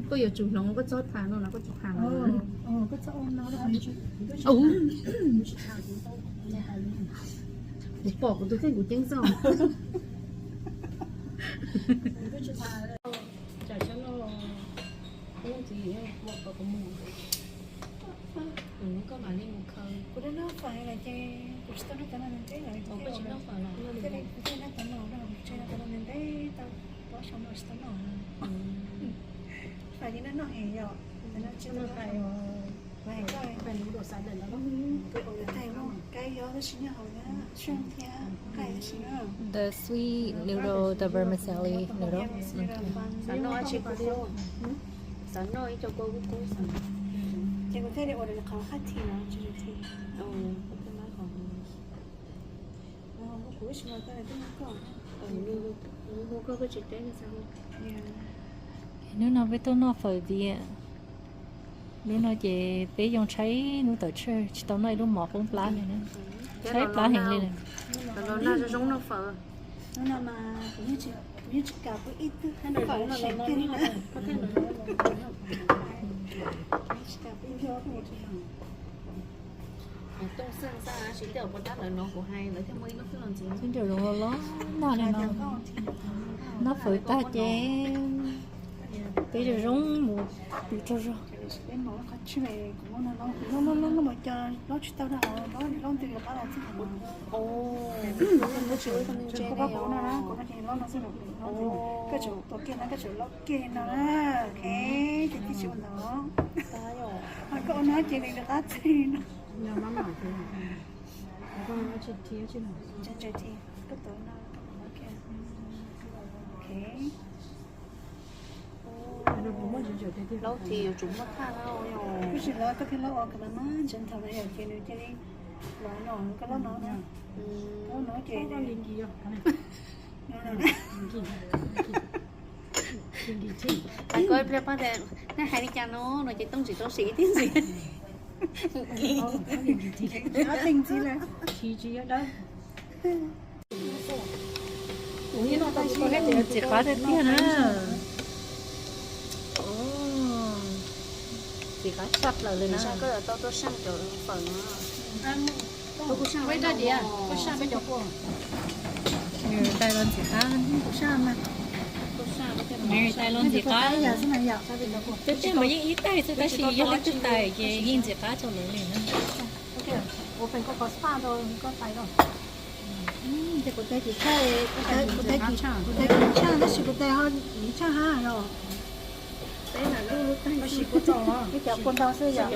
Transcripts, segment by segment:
Koj yuav tsum hloov koj txhob tham no los koj tsis tham no. Kuv pom kuv tus kheej kuv ceeb xwb. Kuv noj fawm lawm ces kuv tsis tau noj cov no ntev lawm. Kuv thiaj noj cov no, kuv tsis noj cov no ntev tau plaub xyoo no tsis tau noj. Fais li no noj heev yom, no tsis tau noj. The sweet noodle, the vermicelli noodle. Xav noj ib co kua kub kub xwb. Ces kuv thiaj li ua qhov haj thi no. Hnub no peb tuaj noj fawm tiag. Hnub no ces peb yoo tshaib hnub tawm tshiab tsis tau noj ib lub mov qoob plab li na. Tshaib plab heev li na. Xib nraus zoov los los noj li no. Noj fawm tag ces peb zoo zoo mus pw tsaug zog. Koj ua no ces nws rov qab txij no. Laub ces yuav tsum muaj thaj na. Kuj tsis laub, koj thiaj laub ua kom mas mas ntsev thaum no yom, ces nws cia li los no, koj laub no, laub no ces koj pliag pab tias nej hais li cas no no ces tooj tsis tau siv tib ntxiv. Ntxim qab tiag tiag na. Ntxim qab tshaj plaws li na. Nws tais los ntxim qab. Nws tais los ntxim qab. Tiag tiag mas yeej ib tais xwb tab sis yog leej twg tais ces yeej ntxim qab tshaj lawv li na. Kuv tais tsis tshaj, kuv tais, kuv tais tsis tshaj tab sis kuv tais ho tshaj hab yom. Tab sis kuv tau ib cov kua ntau xwb yom.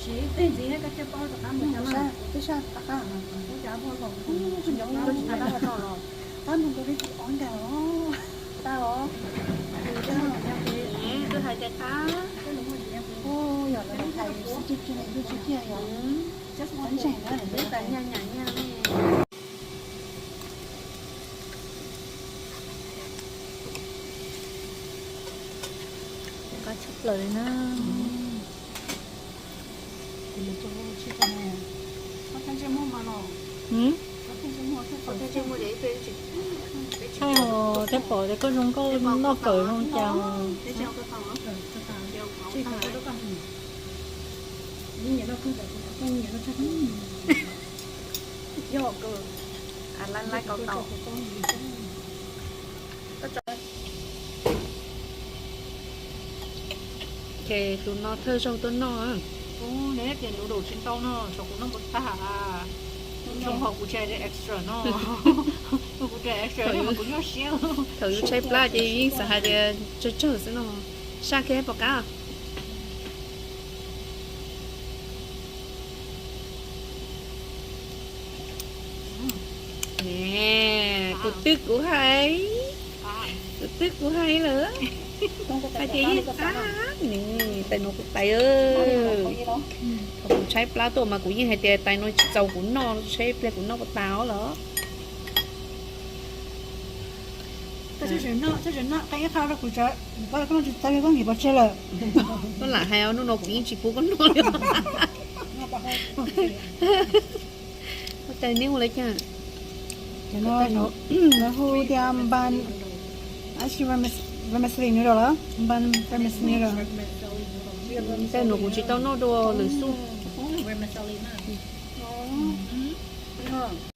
Siv tej ntxiv koj thiaj paub rov qab mus cov no. Twb saj qab qab, ub cov muag los, qab mus nkaus li tus ob nkaus os. Tau os. Twb hais tias qab. Ub, yog lawv hais xwb tsis tsis tsis tsis yog. Ntseeg na, lawv tais nyaj nyam nyaj ne. Qab tshaj plaws li na. Tshaj os, thiab pom tias koj zoo nkauj noj fawm zoo cas. Yog, laj laj kaus kaus. Ces tus no thawj zaug tuaj noj. Ub, nws tias noodle tsis ntau no, tsam kuv noj puas tag. Zoo hos kuv tsis hais tias extra no. Kuv tias extra mas kuv nyuaj siab. Thaum yus tshaib plab ces yus yeej xav hais tias tsawg tsawg xwb no. Saj kiag pom qab. Tus twg kuv hais, tus twg kuv hais lawm. Hais tias yeej qab ne, tais no kuv tais. Thaum kuv tshaib plab tuaj mas kuv yeej hais tias tais no tsis txaus kuv noj, tshaib pliag kuv noj puas tas lawm. Koj lam hais hnub no kuv yeej tsis pub koj noj li. Ua cas neb ua li cas? Lawv hu tias npan, tab sis vermicelli noodle los npan vermicelli noodle. Tej no kuv tsis tau noj dua lwm xub.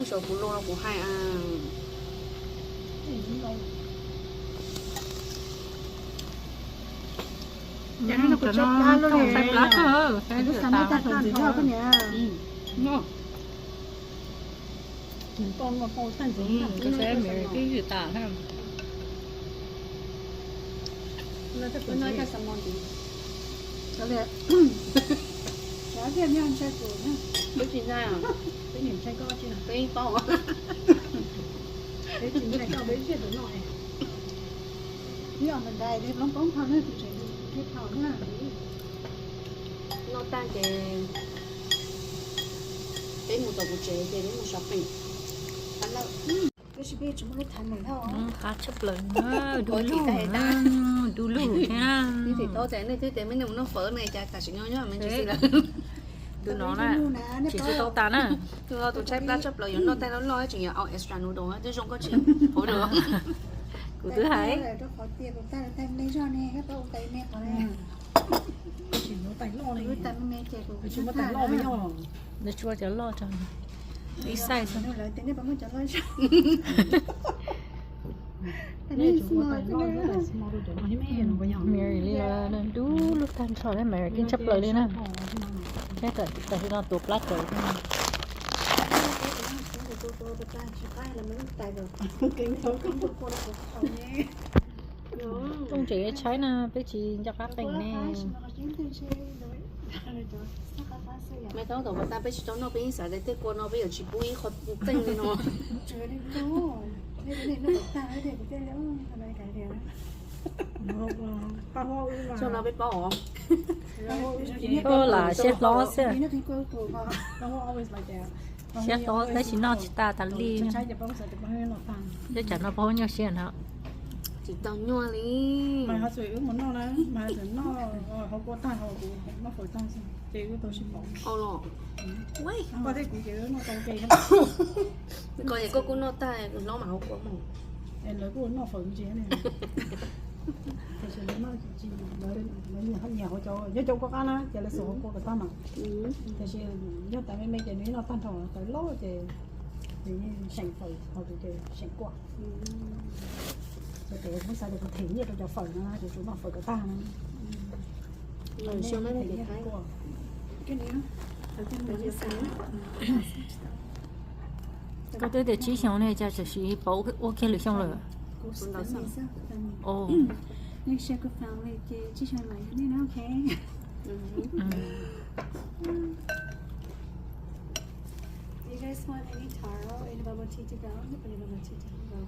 Saum kuv los kuv hais. Cov no kuv tso plab lawm. Noj tag ces peb mus tom kuv tsev ces peb mus shopping. Tab sis peb tsis muaj lub thaiv mus thauj. Qab tshaj plaws, du lug, du lug thiab. Thaum nej twb tias nej mus noj fawv ne, cas tam sim no nyob me ntsis xwb lawm. Tus no na, tsis tsis tau tas na. Tus no tus tshaib plab tshaj plaws yuav noj tais loj loj tseem yuav au extra noodle twb zoo koj tsis hauv dua. Kuv twb hais. Tsis muaj tais loj me, tsis muaj tais loj me, ib xais xwb. Mary li dub lug tag nrho thiab, Mary keej tshaj plaws li na. Thiab tam sim no tuav plab tsawv. Rooj tsev tshaib na, peb tsis nco qab qees ne. Me thaub tom pas tas peb tsis tau noj, peb yeej xav tias tej kua no peb yuav tsis pub ib qho teej li no. Xyov no peb paub os. Lam siab hlob xwb. Siab hlob tab sis noj tsis tas tas li. Tej tsam no paub nyuaj siab na. Tsis tau nyuaj li. Koj es koj kuj noj tag, hlob mas hauv kua mus. Lawv kuj noj fawm ntsis ne. Tiam sis lawv noj tsis, lawv nyiam hauv cov, yog cov kua qab na ces lawv xuas hauv kua kom tag mas. Tiam sis yog tais me me ces nws noj tag nrho, tais loj ces nws seem fawm, ho tus ces seem kua. Ces kuv xav tias kuv them nyiaj rau cov fawm no ces kuv noj fawm kom tag no. Koj twb tias tsib xyoos ne, cas tam sim pauv ua kiag lwm xyoo lawm? You guys want any taro in bubble tea to go? Put in bubble tea to go.